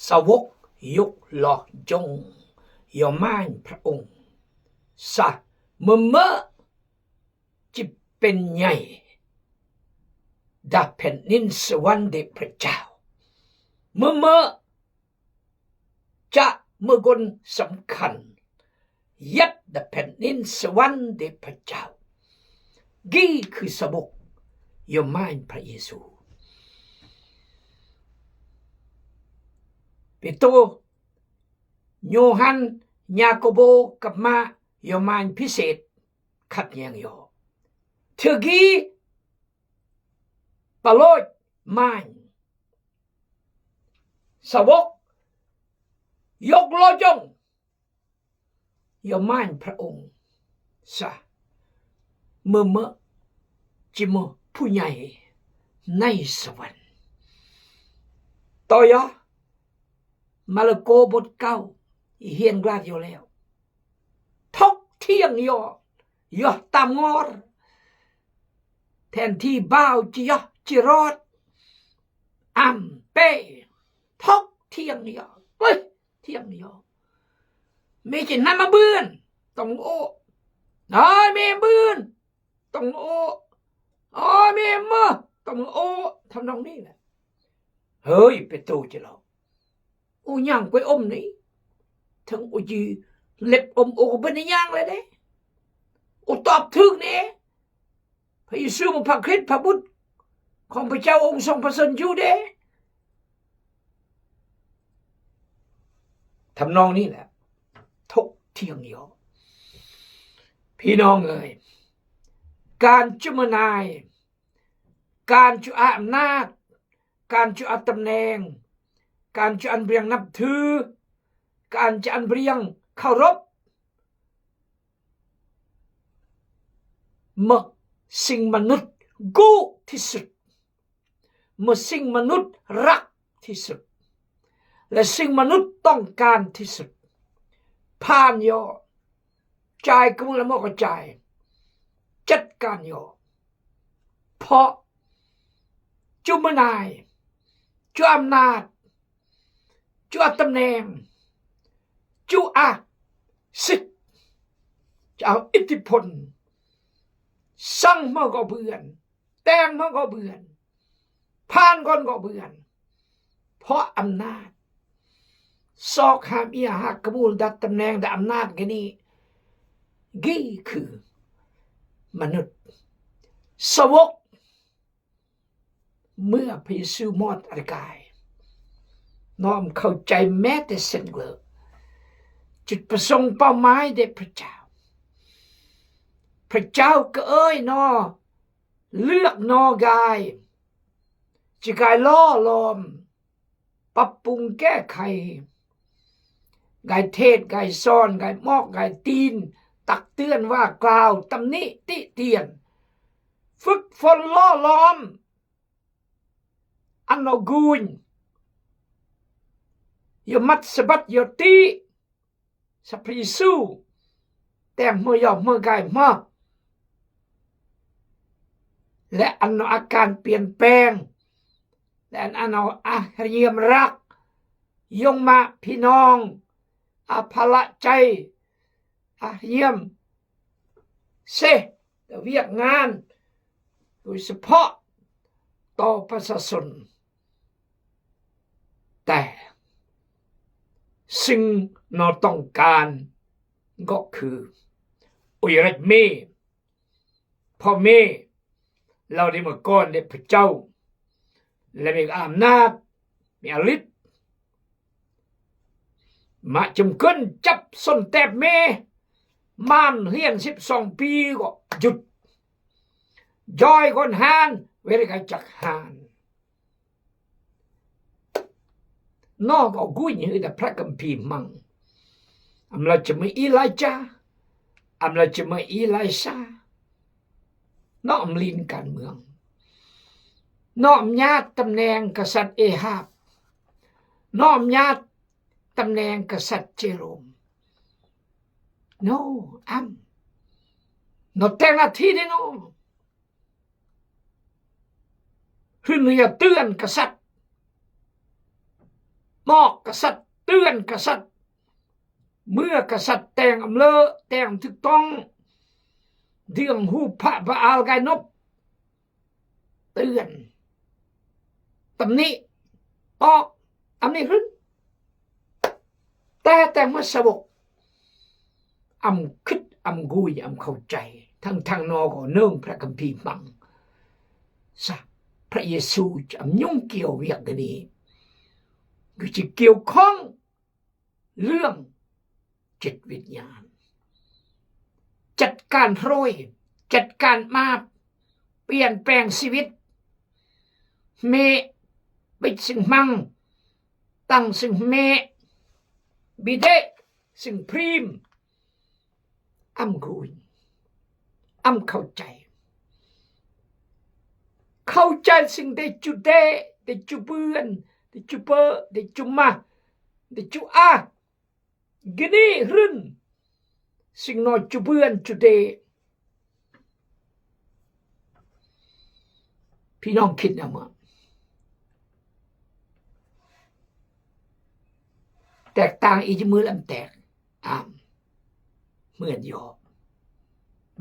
ສາວົກຍົກຍໍຍົງ ຍໍມາຍພຣະອົງຊະ ເມີເມີຈິເປັນໃຫຍ່ດາແຜ່ນດິນສະຫວັນເດພຣະເຈົ້າ ເມີເມີ ຈະເມີກົນສຳຄັນ ຍັດດາແຜ່ນດິນສະຫວັນເດພຣະເຈົ້າ ກີ້ຄືສາວົກ ຍໍມາຍພຣະເຢຊູ ເປໂຕ ໂຍຮັນ ຢາໂກໂບ ກັບມາ ຍໍມາຍພິເສດ ຂັດແຍ່ງຍໍ ເທື່ອກີ້ ປາໂລດມາຍ ສາວົກຍົກລໍຍົງ ຍໍມາຍພຣະອົງຊະ ເມີເມີຈິເມີຜູ້ໃຫຍ່ໃນສະຫວັນ ຕໍ່ຢາ ມາລະໂກບົດເກົ້າ ຮຽນການຢູ່ແລ້ວ ຖົກຖຽງຍໍ ຍໍຕາມງອນ ແທນທີ່ບ່າວຈະຍໍຈະລອດ ອຳເປ ຖົກຖຽງຍໍ ເອີຍ ຖຽງຍໍ ເມຈິນນາມາບືນ ຕ້ອງໂອ ອາຍເມບືນ ຕ້ອງໂອ ອາຍເມເມີ ຕ້ອງໂອ ທຳນອງນີ້ແຫຼະ ເຮີຍ ເປໂຕຈະລອ ໂອ ຍ່າງໄປອົມນີ້ ເຖິງໂອຈີເລັບອົມໂອເປັນຫຍັງແລ້ວເດ້ ໂອຕອບຖືກແດ່ ພະເຢຊູ ພະຄຣິດ ພະບຸດຂອງພະເຈົ້າອົງຊົງປະເສີນຢູ່ເດ້ ທຳນອງນີ້ແຫຼະ ຖົກຖຽງຍໍ ພີ່ນ້ອງເອີຍ ການຈຸມະນາຍ ການຈຸອາອຳນາດ ການຈຸອາຕຳແໜ່ງ ການຈຸອັນບຽງນັບຖື ການຈຸອັນບຽງເຄົາລົບ ເມື່ອສິ່ງມະນຸດກູ້ທີ່ສຸດ ເມື່ອສິ່ງມະນຸດຮັກທີ່ສຸດ ແລະ ສິ່ງມະນຸດຕ້ອງການທີ່ສຸດ ຜ່ານຍໍ ຈ່າຍກະມຸລະໝໍກະຈ່າຍ ຈັດການຍໍ ເພາະຈຸມະນາຍ ຈຸອຳນາດ ຈຸຕຳແໜ່ງ ຈຸອາສິດ ຈະເອົາອິດທິພົນ ສັ່ງເມືອກໍເບືອນ ແຕ່ງເມືອກໍເບືອນ ຜ່ານກ່ອນກໍເບືອນ ເພາະອຳນາດ ຊອກຫາເມຍ ຫາກະມູນ ດັດຕຳແໜ່ງ ດັດອຳນາດ ກະນີ້ ກີ້ຄືມະນຸດ ສາວົກ ເມື່ອພະເຢຊູມອດອາກາຍ ນ້ອມເຂົ້າໃຈແມ້ແຕ່ເສັ້ນເລີ ຈຸດປະສົງເປົ້າໝາຍເດພະເຈົ້າ ພະເຈົ້າກະເອີຍໜໍ ເລືອກໜໍກາຍ ຈະກາຍຫຼໍ່ຫຼອມ ປັບປຸງແກ້ໄຂ ກາຍເທດ ກາຍສອນ ກາຍມອກ ກາຍຕີນ ຕັກເຕືອນ ວ່າກ່າວ ຕຳໜິ ຕິຕຽນ ຝຶກຝົນຫຼໍ່ຫຼອມ ອັນເອົາກຸນ ຢາມັດສະບັດ ຢາຕິ ສະພະເຢຊູ ແຕ່ງເມືອຢອກເມືອກາຍເມືອ ແລະ ອັນເອົາອາການປ່ຽນແປງ ແລະ ອັນເອົາອາຮະຍຽມຮັກ ຍົງມະພີ່ນ້ອງ ອາພາລະໃຈ ອາຮະຍຽມເຊ ແລະ ວຽກງານ ໂດຍສະເພາະຕໍ່ປະຊາຊົນ ແຕ່ສິ່ງເຮົາຕ້ອງການກໍຄື ໂອຍ ລັດເມ ພໍ່ເມ ເຫຼົ່ານີ້ມາກ່ອນເດພະເຈົ້າ ແລະ ມີອຳນາດ ມີອາລິດ ມາຈຳກົນຈັບຊົນແຕບເມ ມານຮຽນສິບສອງປີກໍຢຸດ ຢອຍຄົນຫານ ເວລາກະຈັກຫານ ນອກອອກກຸຍ ເຮັດໃຫ້ພະຄຳພີມັງ ອຳລາຈະເມອີລາຍຈາ ອຳລາຈະເມອີລາຍຊາ ນອກອຳລີນການເມືອງ ນອກອຳນາດຕຳແໜ່ງກະສັດເອຮາບ ນອກອຳນາດຕຳແໜ່ງກະສັດເຈໂຣມ ໂນອຳ ນອກແຕ່ງໜ້າທີ່ເດ້ໂນ ຂຶ້ນເຮືອເຕືອນກະສັດ ບອກກະສັດ, ເຕືອນກະສັດ, ເມື່ອກະສັດແຕ່ງອຳເລີ, ແຕ່ງຖືກຕ້ອງ, ເລື່ອງຮູບພະບາອາລກາຍນົບ, ເຕືອນ, ຕຳໜິ, ບອກ, ອຳນີ້ຂຶ້ນ. ແຕ່ແຕ່ງມາສາວົກ ອຳຄິດ, ອຳກຸຍ, ອຳເຂົ້າໃຈ, ທັງທາງນອກກໍເນີງພະຄຳພີມັງ. ສະ ພະເຢຊູຈະອຳຫຍຸ້ງກ່ຽວວຽກອັນນີ້, ຄືຈະກ່ຽວຂ້ອງເລື່ອງຈິດວິນຍານ, ຈັດການໂຮຍ, ຈັດການມາບ, ປ່ຽນແປງຊີວິດ, ເມ ບິດ ຊຶ່ງ ມັງ, ຕັງ ຊຶ່ງ ເມ, ບິເດ ຊຶ່ງ ພຣີມ, ອຳກຸຍ, ອຳເຂົ້າໃຈ, ເຂົ້າໃຈສິ່ງເດຈູເດ, ເດຈູເບືອນ, ເດຈູເບີ, ເດຈູມາ, ເດຈູອາ, ກິນີ, ຮຶນ, ສິ່ງນອຍຈູເບືອນ, ຈູເດ. ພີ່ນ້ອງຄິດນຳວ່າ ແຕກຕ່າງອີກຈັກມື້ລະແຕກ ອາມ ເໝືອນຢອກ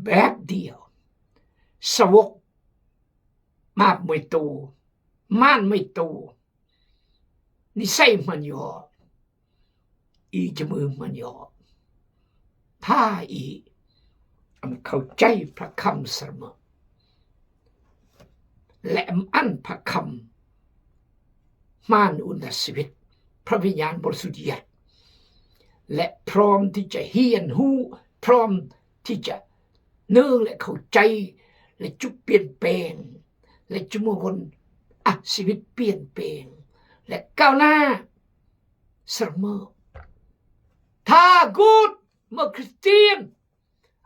ແບບດຽວ ສາວົກ ມາບມວຍໂຕ ມານມວຍໂຕ ນິໄສເໝືອນຢອກ ອີຈະມືເໝືອນຢອກ ຖ້າອີອຳເຂົ້າໃຈພະຄຳສະເໝີ ແລະ ອຳອັນພະຄຳ ມານອຸນນະຊີວິດ ພະວິນຍານບໍລິສຸດຍັດ ແລະ ພ້ອມທີ່ຈະຮຽນຮູ້ ພ້ອມທີ່ຈະເນີງ ແລະ ເຂົ້າໃຈ ແລະ ຈຸປ່ຽນແປງ ແລະ ຈຸມະຄົນ ອະ ຊີວິດປ່ຽນແປງ ແລະ ກ້າວໜ້າສະເໝີ. ຖ້າກູດເມື່ອຄຣິສຕຽນ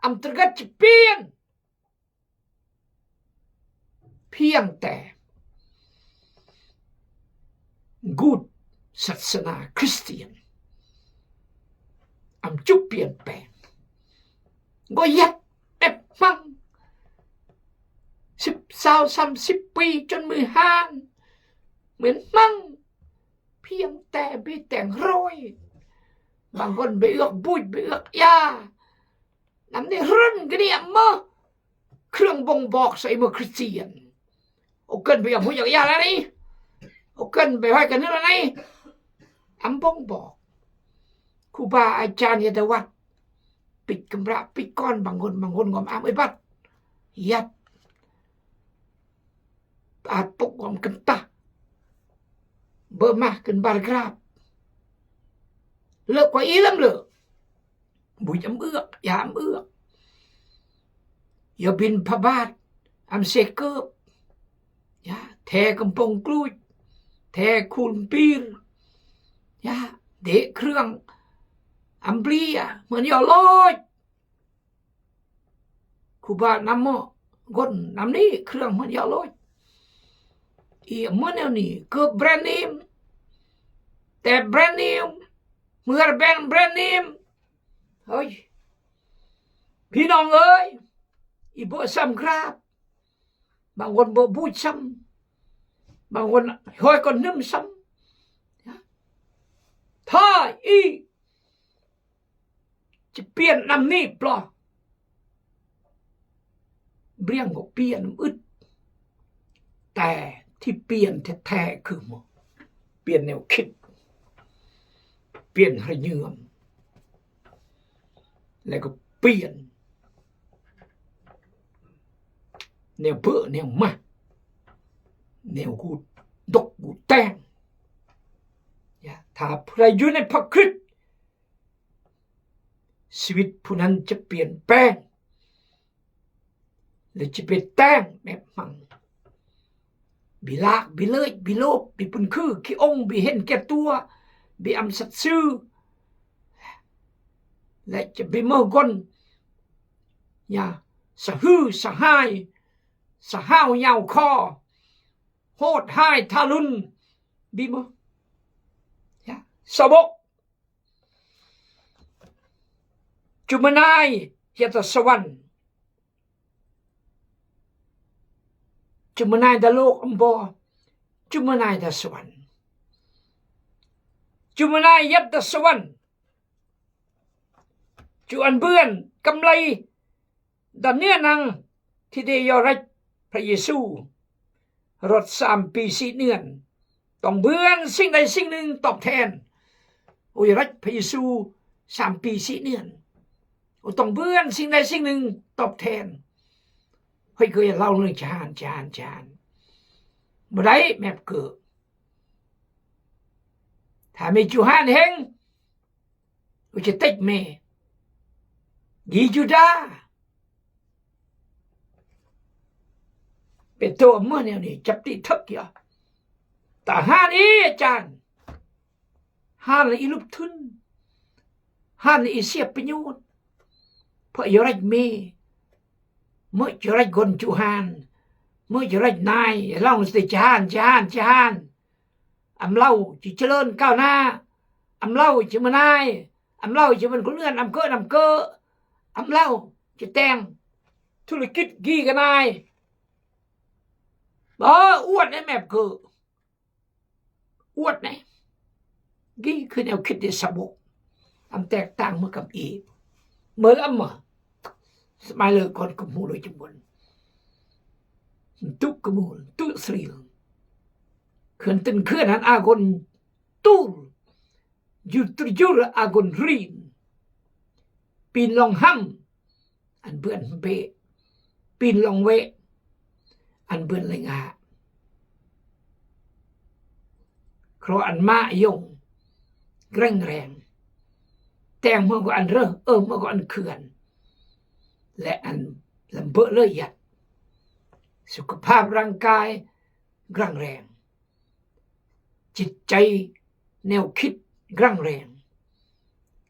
ອຳຕະກັດຈະປ່ຽນ ພຽງແຕ່ກູດສາສະໜາຄຣິສຕຽນ ອຳຈຸປ່ຽນແປງ ກໍຍັດແອບມັງ ສິບ ຊາວ ສາມສິບປີ ຈົນມືຮານ ເໝືອນມັງ ພຽງແຕ່ບີແຕ່ງໂຣຍ ບາງຄົນໄປເອືອກບຸຍ ໄປເອືອກຢາ ນຳນີ້ເລື່ອງກະເນຍມາ ເຄື່ອງບົ່ງບອກໃສ່ເມື່ອຄຣິສຕຽນ ໂອເກີນໄປຢາກຮູ້ຢາກຢາລະນີ້ ໂອເກີນໄປຫ້ອຍກັນນີ້ລະນີ້ ອຳບົ່ງບອກ ຄູບາອາຈານຍາດຕະວັດ ປິດກຳລະ ປິດກ່ອນ ບາງຄົນ ບາງຄົນກໍອາມເອີຍບັດ ຍັດ ອາດປົກອອມກັນຕະ ເບີມາຂຶ້ນບາລະກຣາບ ເລີກກວ່າອີລຳເລີ ບຸຍອຳເອືອກ ຢາອຳເອືອກ ຢາບິນພະບາດ ອຳເຊເກີບ ຢາແທກຳປົງກລູດ ແທຄູນປີຣ ຢາເດະເຄື່ອງ ອຳເບລຍ ເໝືອນຢອກໂລດ ຄູບານຳໝໍ້ ກົ້ນນຳນີ້ ເຄື່ອງມັນຢາວໂລຍ ອີໝົດແນວນີ້ ເກີບແບຣນເນມ ແຕ່ແບຣນເນມ ເມື່ອແບນແບຣນເນມ ເຮີ້ຍ ພີ່ນ້ອງເອີຍ ອີເບີຊຳກຣາບ ບາງຄົນເບີບູດຊຳ ບາງຄົນຫ້ອຍກ້ອນໜຶ່ມຊຳ ຖ້າອີ ຈະປ່ຽນນຳນີ້ບໍ່? ບຽງກໍປ່ຽນອຶດ ແຕ່ທີ່ປ່ຽນແທ້ໆ ຄືໝໍ່ປ່ຽນແນວຄິດ ປ່ຽນຮະເຍື່ອມ ແລ້ວກໍປ່ຽນແນວເບີແນວມາ ແນວກູດດົກກູດແຕ່ງ ຖ້າຜູ້ໃດຢູ່ໃນພະຄຣິດ ຊີວິດຜູ້ນັ້ນຈະປ່ຽນແປງ ແລະ ຈະໄປແຕ່ງແບບມັນ ບິລາກ ບິເລີຍ ບິໂລບ ບິປຸນຄື ຂີ້ອົງ ບິເຫັນແກ່ຕົວ ບິອຳສັດຊື່ ແລະ ຈະບິເມີກົນ ຍາສະຫືສະຫາຍ ສະຫາວຍາວຄໍ ໂຫດຮ້າຍທາລຸນ ບີມ ສາວົກ ຈຸມະນາຍ ເຮັດຕາສະຫວັນ ຈຸມະນາຍຕາໂລກອຳບໍ່ ຈຸມະນາຍຕາສະຫວັນ Chumnai yat da sawan, chu ăn bươn kăm lei da nia năng thi de yo rach Phระເຢຊູ rot sâm pi si niên, tong bươn sĭng đai sĭng nưng top then. Ôi rach Phระເຢຊູ sâm pi si niên, ô tong bươn sĭng đai sĭng nưng top then. Hơi gơi lau nưng chan chan chan. Bơ đai mep gơ. Tha mê chu han heng. Ô che tech mê. Gi Juđa. Pê tô mơ neo ni chap ti thăk ya. Ta han i a chan. Han la i lup thun. Han la i siap pê nhut. Pơ yo rach mê. Mơ chu rach gon chu han. Mơ chu rach nai. Long ste chan chan chan. Ăn lau chu chalơn kao na. Ăn lau chu mơ nai. Ăn lau chu mơ kul ưan ăn kơ ăn kơ. Ăn lau chu teng. Thu la kit gi ka nai. Bơ uat e mep kơ. Uat ne. Gi khư neo kit de sa bok. Ăn tek tang mơ kăm i. Mơ lăm mơ. Smai lơ kon kăm hu lơ chu bôn. Tuk kăm hu, tuk sril. Khưn tĭn khưn ăn a gon tul. Jut jur a gon rin. Pin long hăm. Ăn bươn bê. Pin long wê. Ăn bươn lê ngạ. Kro ăn mă yông. Greng reng. Teng mơ gô ăn rơ, ơ mơ gô ăn khưn. Lê ăn lăm bơ lơ yat. Sukha phap rang kai. Greng reng. Jit chai neo kit greng reng.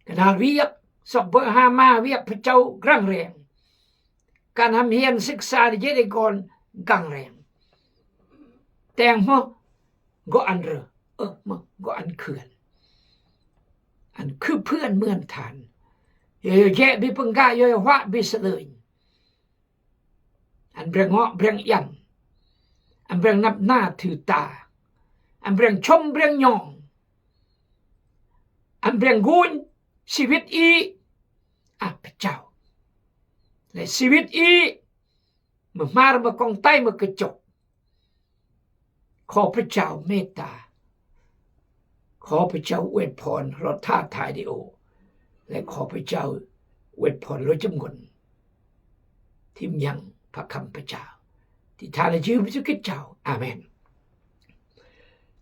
Kơ nao wiak, sok bơ ha ma wiak pha châu greng reng. Kan ham hian sik sa di jê di gon greng reng. Teng mơ gô ăn rơ, ơ mơ gô ăn khưn. Ăn khư phươn mươn than. Yo yo jê bi pơng ga yo yo hua bi sa lơi. Ăn breng ngŏ breng iăn. Ăn breng năp na thư̆ ta. Ăn breng chôm breng nhŏng. Ăn breng guñ si wit i. A, ພະເຈົ້າ. ແລະ ຊີວິດອີກ ມາມາມາກອງໄຕມາກະຈົກ. ຂໍພະເຈົ້າເມດຕາ. ຂໍພະເຈົ້າອວຍພອນ ໂທລະທັດ ເຣດິໂອ ແລະ ຂໍພະເຈົ້າອວຍພອນໂລກຈຳນົນ ທີ່ຍັງພະຄຳພະເຈົ້າ ທີ່ທ່ານໃນຊື່ພະເຢຊູຄຣິດເຈົ້າ. ອາເມນ.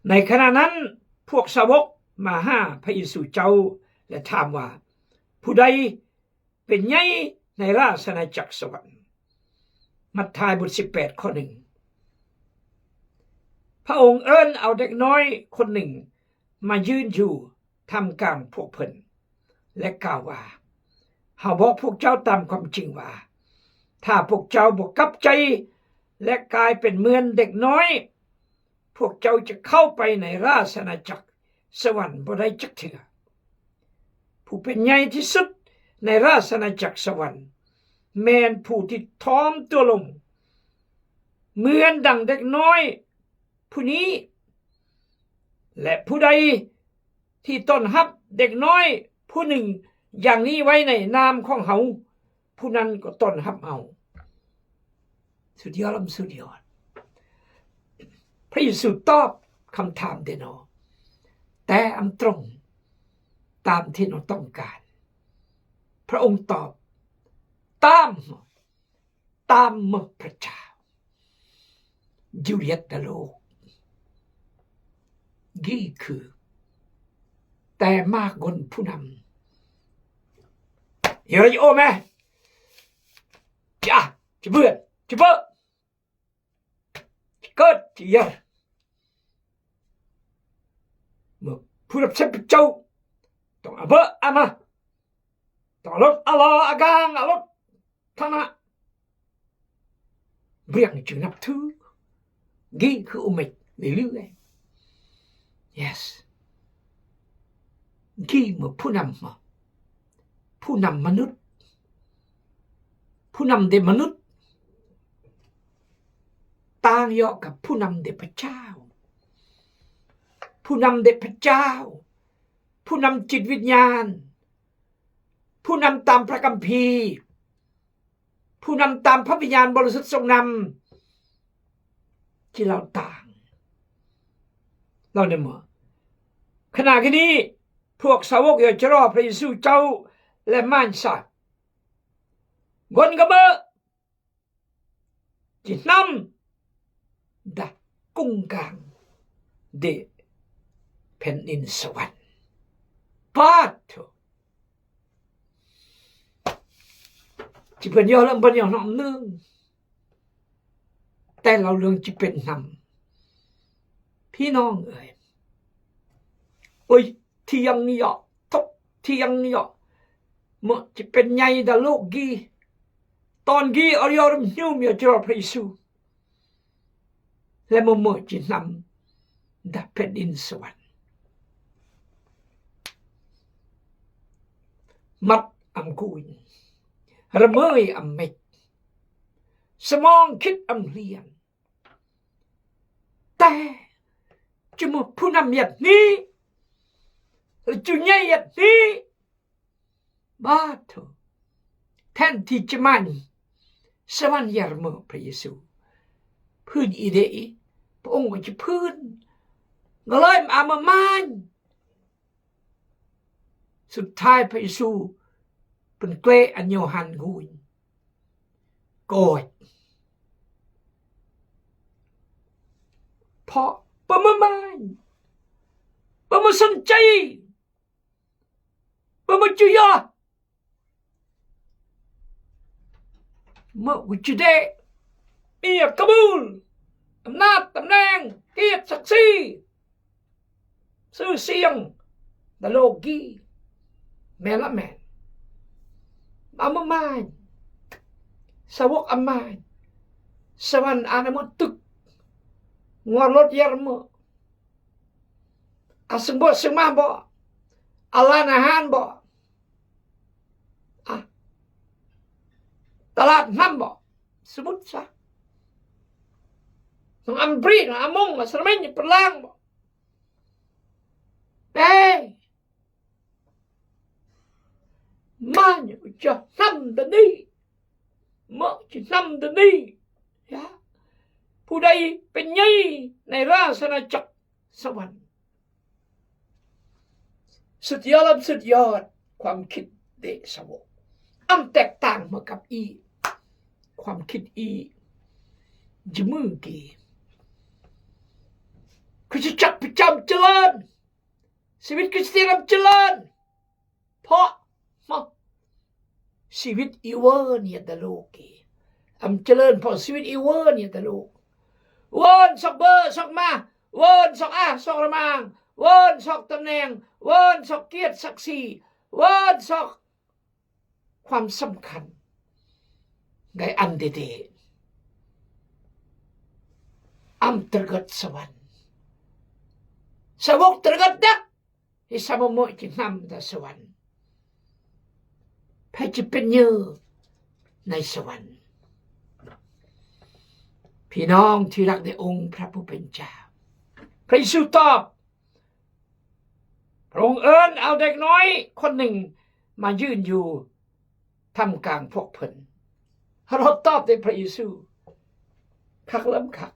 ໃນຂະນະນັ້ນ ພວກສາວົກມາຫາພະເຢຊູເຈົ້າ ແລະ ຖາມວ່າ, ຜູ້ໃດ ເປັນໃຫຍ່ໃນລາຊະອານາຈັກສະຫວັນ. ມັດທາຍບົດສິບແປດ ຂໍ້ໜຶ່ງ. ພະອົງເອີ້ນເອົາເດັກນ້ອຍຄົນໜຶ່ງມາຢືນຢູ່ທ່າມກາງພວກເພິ່ນ ແລະ ກ່າວວ່າ, ເຮົາບອກພວກເຈົ້າຕາມຄວາມຈິງວ່າ, ຖ້າພວກເຈົ້າບໍ່ກັບໃຈ ແລະ ກາຍເປັນເໝືອນເດັກນ້ອຍ, ພວກເຈົ້າຈະເຂົ້າໄປໃນລາຊະອານາຈັກສະຫວັນບໍ່ໄດ້ຈັກເທື່ອ. ຜູ້ເປັນໃຫຍ່ທີ່ສຸດໃນລາຊະອານາຈັກສະຫວັນ ແມ່ນຜູ້ທີ່ຖ່ອມຕົວລົງ ເໝືອນດັ່ງເດັກນ້ອຍຜູ້ນີ້, ແລະ ຜູ້ໃດ ທີ່ຕ້ອນຮັບເດັກນ້ອຍຜູ້ໜຶ່ງຢ່າງນີ້ໄວ້ໃນນາມຂອງເຮົາ, ຜູ້ນັ້ນກໍຕ້ອນຮັບເຮົາ. ສຸດຍອດລຳສຸດຍອດ. ພະເຢຊູຕອບຄຳຖາມເດເນາະ, ແຕ່ອຳຕຣົງຕາມທີ່ເຮົາຕ້ອງການ. ພະອົງຕອບ, ຕາມ ຕາມມະພະເຈົ້າ. ຢູ່ເຮັດນະໂລກ ກີຄື ແຕ່ມາກົນຜູ້ນຳ ເຮີໂອແມ ຈາ ຈະເບືອ ຈະເບີ ຈະເກີດ ຈະເຢີ ເມື່ອຜູ້ຮັບໃຊ້ພະເຈົ້າ ຕ້ອງອາເບີອາມາ ຕ້ອງອາລົດອາລໍອາກາງອາລົດ ທານະ ບຽງຈຶ່ງນັບຖື ກີຄືອຸເມກເລື້ອຍໆ ເຢສ ກີເມື່ອຜູ້ນຳ ຜູ້ນຳມະນຸດ ຜູ້ນຳເດມະນຸດ ຕ່າງເຍາະກັບຜູ້ນຳເດພະເຈົ້າ ຜູ້ນຳເດພະເຈົ້າ ຜູ້ນຳຈິດວິນຍານ, ຜູ້ນຳຕາມພະຄຳພີ, ຜູ້ນຳຕາມພະວິນຍານບໍລິສຸດຊົງນຳ ທີ່ລາວຕ່າງ ລາວໄດ້ເມືອ. ຂະນະທີ່ນີ້ ພວກສາວົກເອວຈະລໍພຣະເຢຊູເຈົ້າ ແລະ ມານຊາ ກົນກະເມີ ຈິນຳ ດາກຸງກາງ ເດ ແຜ່ນດິນສະຫວັນ. ປາດໂທ ຈິເປັນຍອດລຳບັນຍອດນອມໜຶ່ງ ແຕ່ລາວເລື່ອງຈິເປັນນຳ ພີ່ນ້ອງເອີຍ. ໂອ້ຍ ທຽງເຍາະ ທົກທຽງເຍາະ ເມື່ອຈິເປັນໃຫຍ່ດາໂລກກີ ຕອນກີອາຍອຣມຍູມຍອຈຣອພຣເຢຊູ ແລະ ເມື່ອເມື່ອຈິນຳ ດາແຜ່ນດິນສະຫວັນ. ມັດອຳກູນ ລະເມີຍອຳເມັກ ສະໝອງຄິດອຳລຽນ ແຕ່ຈຸມຜູ້ນຳຍັດນີ້ ລະຈຸໃຫຍ່ຍັດນີ້ ບາດໂທ ແທນທີ່ຈະມານ ສະຫວັນຢາລະເມີພຣະເຢຊູ ພື້ນອີເດ ພຣະອົງກໍຈະພື້ນ ກໍເລີຍອາມາມານ. ສຸດທ້າຍພຣະເຢຊູເປັນເກລະອັນໂຍຮັນກູນ ໂກດ ເພາະປະມາມານ ປະມາສົນໃຈ ປະມາຈຸຍອ ເມື່ອອຸຈະເດ ເມຍກະບູລ ອຳນາດ ຕຳແໜ່ງ ກຽດ ສັກສີ ຊື່ສຽງ ດາໂລກີ ແມ່ນລະແມ່ນ ອາມາມາຍ ສາວົກອາມາຍ ສະຫວັນອານາໝົດຕຶກ ງົວລົດຢາລະເມີ ອາ ເຊິ່ງບໍ່ເຊິ່ງມາບໍ່ ອາ ຮ້ານອາຫານບໍ່ ອາ ຕະຫຼາດນ້ຳບໍ່ ສະມຸດສາ ນ້ອງອຳບຣີ ນ້ອງອາມົງ ອາສະລາມິນ ປະລາງບໍ່ ເອີ ມາຈະນຳດານີ້ ມາຈະນຳດານີ້ ຍາ ຜູ້ໃດເປັນໃຫຍ່ໃນລາຊະອານາຈັກສະຫວັນ. ສຸດຍອດ ສຸດຍອດຄວາມຄິດເດສາວົກ ອຳແຕກຕ່າງມາກັບອີ ຄວາມຄິດອີ ຈະມືກີ ຄຣິສຕະຈັກພະເຈົ້າຈະເລີນ ຊີວິດຄຣິສຕຽນອຳຈະເລີນ ເພາະ ມາ ຊີວິດອີເວີນຍາດາໂລກ ອຳຈະເລີນເພາະຊີວິດອີເວີນຍາດາໂລກ ເວີນຊອກເບີຊອກມາ ເວີນຊອກອາຊອກລະມາງ ເວີນຊອກຕຳແໜ່ງ ເວີນຊອກກຽດສັກສີ ເວີນຊອກຄວາມສຳຄັນ ໄດ້ອັນເດເດ ອຳຕະກະສະຫວັນ ສາວົກຕະກະດັກ ທີ່ສາມາມາເໝີຍຈິນຳດາສະຫວັນ ໃຜຈະເປັນເຫຍື່ອໃນສະຫວັນ ພີ່ນ້ອງທີ່ຮັກໃນອົງພະຜູ້ເປັນເຈົ້າ ພະເຢຊູຕອບ ພະອົງເອີ້ນເອົາເດັກນ້ອຍຄົນໜຶ່ງມາຢືນຢູ່ ທ່າມກາງພວກເພິ່ນ ເຮົາຕອບໃນພະເຢຊູ ຄັກລຳຄັກ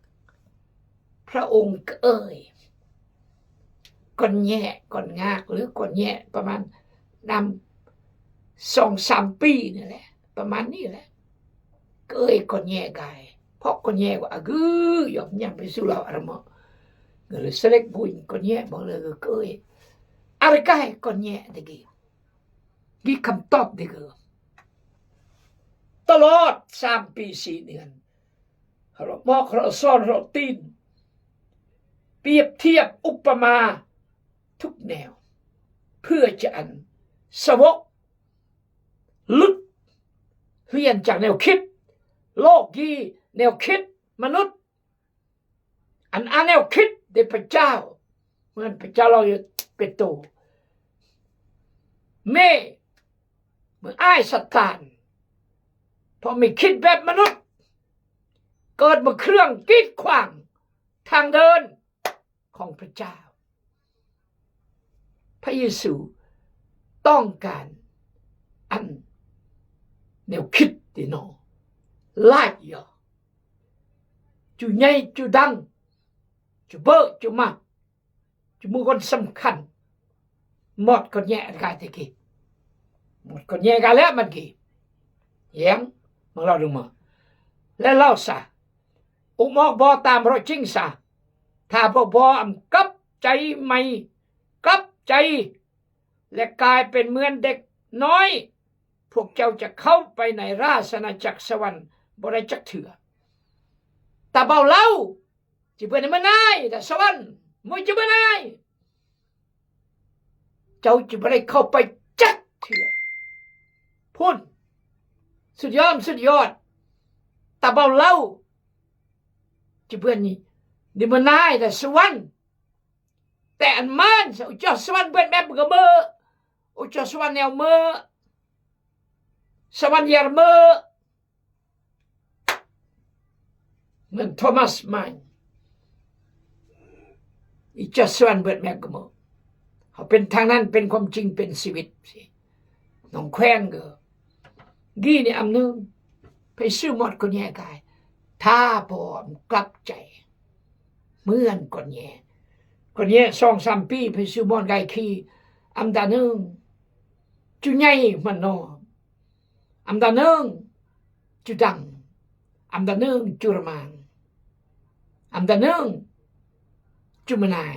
ພະອົງເອີຍ ກ່ອນແຍະ ກ່ອນງາກ ຫຼື ກ່ອນແຍະ ປະມານນຳສອງສາມປີນີ້ແຫຼະ ປະມານນີ້ແຫຼະ ເອີຍ ກ່ອນແຍະກາຍ ເພາະກ່ອນແຍະວ່າອາກື ຍອມຍັງໄປສູ່ລາວອາຣະເມາະ ເກີດເສເລັກບຸຍ ກ່ອນແຍະ ບອກເລີຍເກີຍ ອາຣະກາຍ ກ່ອນແຍະຕະກີ ມີຄຳຕອບເດີ ຕະຫຼອດສາມປີສີ່ເດືອນ ເຮົາເລາະໝອກ ເຮົາເລາະສອນ ເຮົາເລາະຕີນ ປຽບທຽບອຸປະມາທຸກແນວ ເພື່ອຈະອັນສາວົກຫຼຸດ ຮຽນຈາກແນວຄິດໂລກກີ ແນວຄິດມະນຸດ ອັນ ອັນແນວຄິດເດພະເຈົ້າ ເໝືອນພະເຈົ້າເວົ້າຢູ່ເປໂຕ ເມ ເມືອອາຍຊາຕານ ເພາະມີຄິດແບບມະນຸດ ເກີດມາເຄື່ອງກີດຂວາງທາງເດີນຂອງພະເຈົ້າ. ພ ພະເຢຊູຕ້ອງການອັນແນວຄິດຕິເນາະ ຫຼາຍເນາະ ຈຸໃຫຍ່ຈຸດັງ ຈຸເບີະຈຸມາ ຈຸໝູ່ຄົນສຳຄັນ ໝົດຄົນແຍ່ກາຍແຕ່ກີ້ ໝົດຄົນແຍ່ກາຍແລ້ວມັນກີ້ ແຍງ ມາເລົ່າດູມາ ແລະເລົ່າຊະ ອຸມອກບໍ່ຕາມເພາະຈິງຊະ ຖ້າພວກບໍ່ອຳກັບໃຈໃໝ່ ກັບໃຈ ແລະກາຍເປັນເໝືອນເດັກນ້ອຍ ພວກເຈົ້າຈະເຂົ້າໄປໃນລາຊະອານາຈັກສະຫວັນບໍ່ໄດ້ຈັກເທື່ອ. ຕາເບົາເລົ່າ ຈະເບິ່ງໃນເມືອງນາຍ ແຕ່ສະຫວັນ ບໍ່ຈະເບິ່ງນາຍ ເຈົ້າຈະບໍ່ໄດ້ເຂົ້າໄປຈັກເທື່ອ. ພຸ້ນ ສຸດຍອດ ສຸດຍອດ ຕາເບົາເລົ່າ ຈະເບິ່ງນີ້ ໃນເມືອງນາຍ ແຕ່ສະຫວັນ ແຕ່ອັນມານ ອຸຈະສະຫວັນເບິດແມ່ບກະເບີ ອຸຈະສະຫວັນແນວເມີ ສະຫວັນຢາເມີ ເໝືອນໂທມັສມານ ອີຈະສະຫວັນເບິດແມ່ກະເມີ ເຮົາເປັນທາງນັ້ນ ເປັນຄວາມຈິງ ເປັນຊີວິດ ນ້ອງແຂວນກໍ ກີ້ນີ້ອຳໜຶ່ງ ໄປຊື້ໝົດຄົນແຍ່ກາຍ ຖ້າບໍ່ອຳກັບໃຈ ເໝືອນຄົນແຍ່ ຄົນແຍ່ສອງສາມປີ ໄປຊື້ໝົດກາຍຄີ ອຳດາໜຶ່ງ ຈຸໃຫຍ່ມັນນອມ ອຳດາໜຶ່ງ ຈຸດັງ ອຳດາໜຶ່ງ ຈຸລະມາງ ອຳດາໜຶ່ງ ຈຸມະນາຍ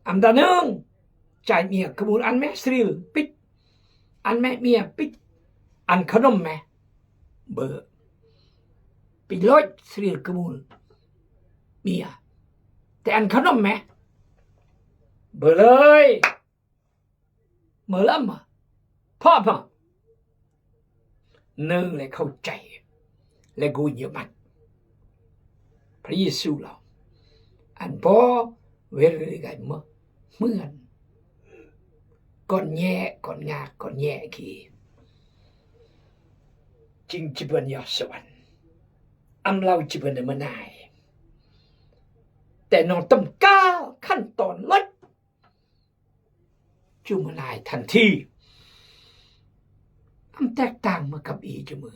ອຳດາໜຶ່ງ ຈ່າຍເມຍຂະບຸນ ອັນແມ່ສະລິລປິດ ອັນແມ່ເມຍປິດ ອັນຂະໜົມແມ່ ເບີ ປິດໂລດສະລິລຂະບຸນເມຍ ແຕ່ອັນຂະໜົມແມ່ ເບີເລີຍ. ເມື່ອລຳມາ ພອບມາ ໜຶ່ງ ແລະເຂົ້າໃຈ ແລະກຸຍຍະບັດ ພະເຢຊູເລົ່າ ອັນບໍ່ເວລະໃດເມື່ອ ເໝືອນ ກ່ອນແຍ່ ກ່ອນງາ ກ່ອນແຍ່ກີ ຈຶ່ງຈະເບິ່ນຍອດສະຫວັນ ອຳເລົ່າຈະເບິ່ນໃນເມືອງນາຍ ແຕ່ນ້ອງຕ້ອງກ້າວຂັ້ນຕອນລົດ ຈຸມະນາຍທັນທີ ອຳແຕກຕ່າງມາກັບອີຈຸມື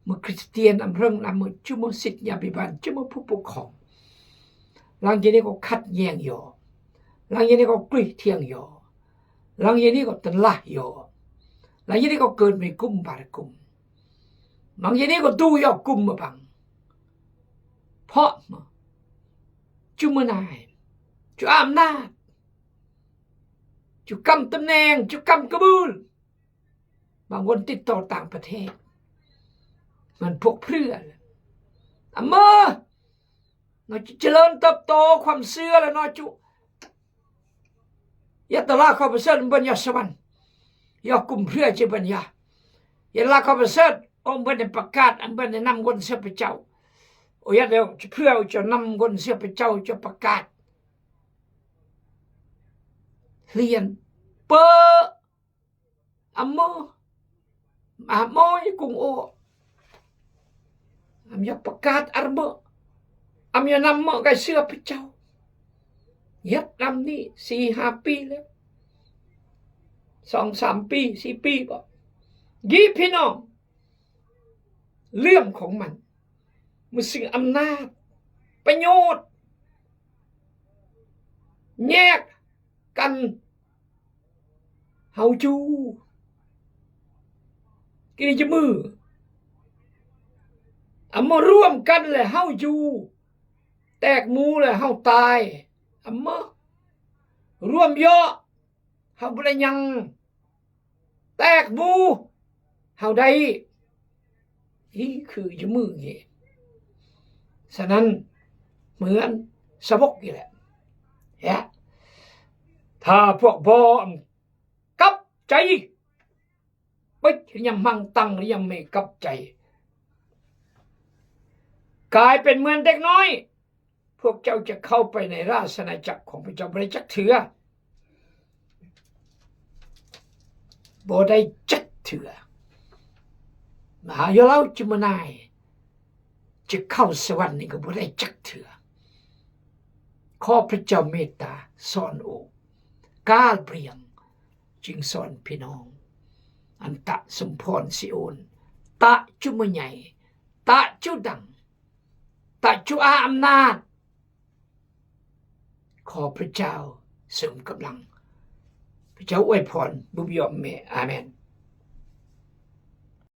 ເມື່ອຄຣິສຕຽນອຳເຮິງນຳມືຈຸມືສິດຍາພິບານ ຈຸມືຜູ້ປົກຄອງ ຫຼັງຈາກນີ້ກໍຂັດແຍ່ງຍໍ ຫຼັງຈາກນີ້ກໍກຣີດຖຽງຍໍ ຫຼັງຈາກນີ້ກໍຕັນລາຍໍ ຫຼັງຈາກນີ້ກໍເກີດມີກຸມບາດກຸມ ຫຼັງຈາກນີ້ກໍດູຢອກກຸມມາບັງ ເພາະມາ ຈຸມະນາຍ ຈຸອຳນາດ ຈຸກຳຕຳແໜ່ງ ຈຸກຳກະບືນ ບາງຄົນຕິດຕໍ່ຕ່າງປະເທດ ມັນພວກເພື່ອນ ອຳເມີ ເນາະ ຈະຈະເລີນເຕີບໂຕຄວາມເຊື່ອ ແລະເນາະ ຈຸ ຢາຕະລາຄວາມປະເສີດ ເບິ່ນຍາສະຫວັນ ຢາກຸມເພື່ອຈະເບິ່ນຍາ ຢາຕະລາຄວາມປະເສີດ ອົງເພິ່ນໄດ້ປະກາດ ອັນເພິ່ນໄດ້ນຳຄົນເຊື່ອພະເຈົ້າ ໂອ ຢາດແລ້ວ ເພື່ອຈະນຳຄົນເຊື່ອພະເຈົ້າ ຈະປະກາດ ຮຽນ ເປີ ອາໂມ ອາໂມຍກຸງໂອ ອາມຢາປະກາດອາໂມ ອາມຢານຳໂມໄກເຊື່ອພະເຈົ້າ ເຮັດນຳນີ້ສີ່ຫ້າປີແລ້ວ ສອງສາມປີ ສີ່ປີບໍ ກີ້ພີ່ນ້ອງ ເລື່ອງຂອງມັນ ມັນຊິງອຳນາດ ປະໂຫຍດ ແຍກກັນ ເຮົາຢູ່ ກິນຈະມື ອາມາລວມກັນແລ້ວເຮົາຢູ່ ແຕກໝູ່ແລ້ວເຮົາຕາຍ ອາມາລວມເຍາະ ເຮົາບໍ່ໄດ້ຫຍັງ ແຕກໝູ່ເຮົາໄດ້ ອີຄືຢູ່ມື້ນີ້ ສະນັ້ນ ເໝືອນສາວົກນີ້ແຫຼະ ແລະ ຖ້າພວກບໍ່ກັບໃຈ ປິດຍຳມັງຕັງ ຍຳເມກັບໃຈ ກາຍເປັນເໝືອນເດັກນ້ອຍ ພວກເຈົ້າຈະເຂົ້າໄປໃນລາຊະອານາຈັກຂອງພະເຈົ້າບໍ່ໄດ້ຈັກເທື່ອ ບໍ່ໄດ້ຈັກເທື່ອ ມະຫາໂຍລາວຈຸມະນາຍ ຈະເຂົ້າສະຫວັນນີ້ກໍບໍ່ໄດ້ຈັກເທື່ອ ຂໍພຣະເຈົ້າເມດຕາສອນໂອ ການບຽງຈຶ່ງສອນພີ່ນ້ອງ ອັນຕະສົມພອນຊີໂອນ ຕະຈຸມະໃຫຍ່ ຕະຈຸດັງ ຕະຈຸອາອຳນາດ ຂໍພຣະເຈົ້າເສີມກຳລັງ ພຣະເຈົ້າອວຍພອນບຸບຍອມແມ່ ອາແມນ.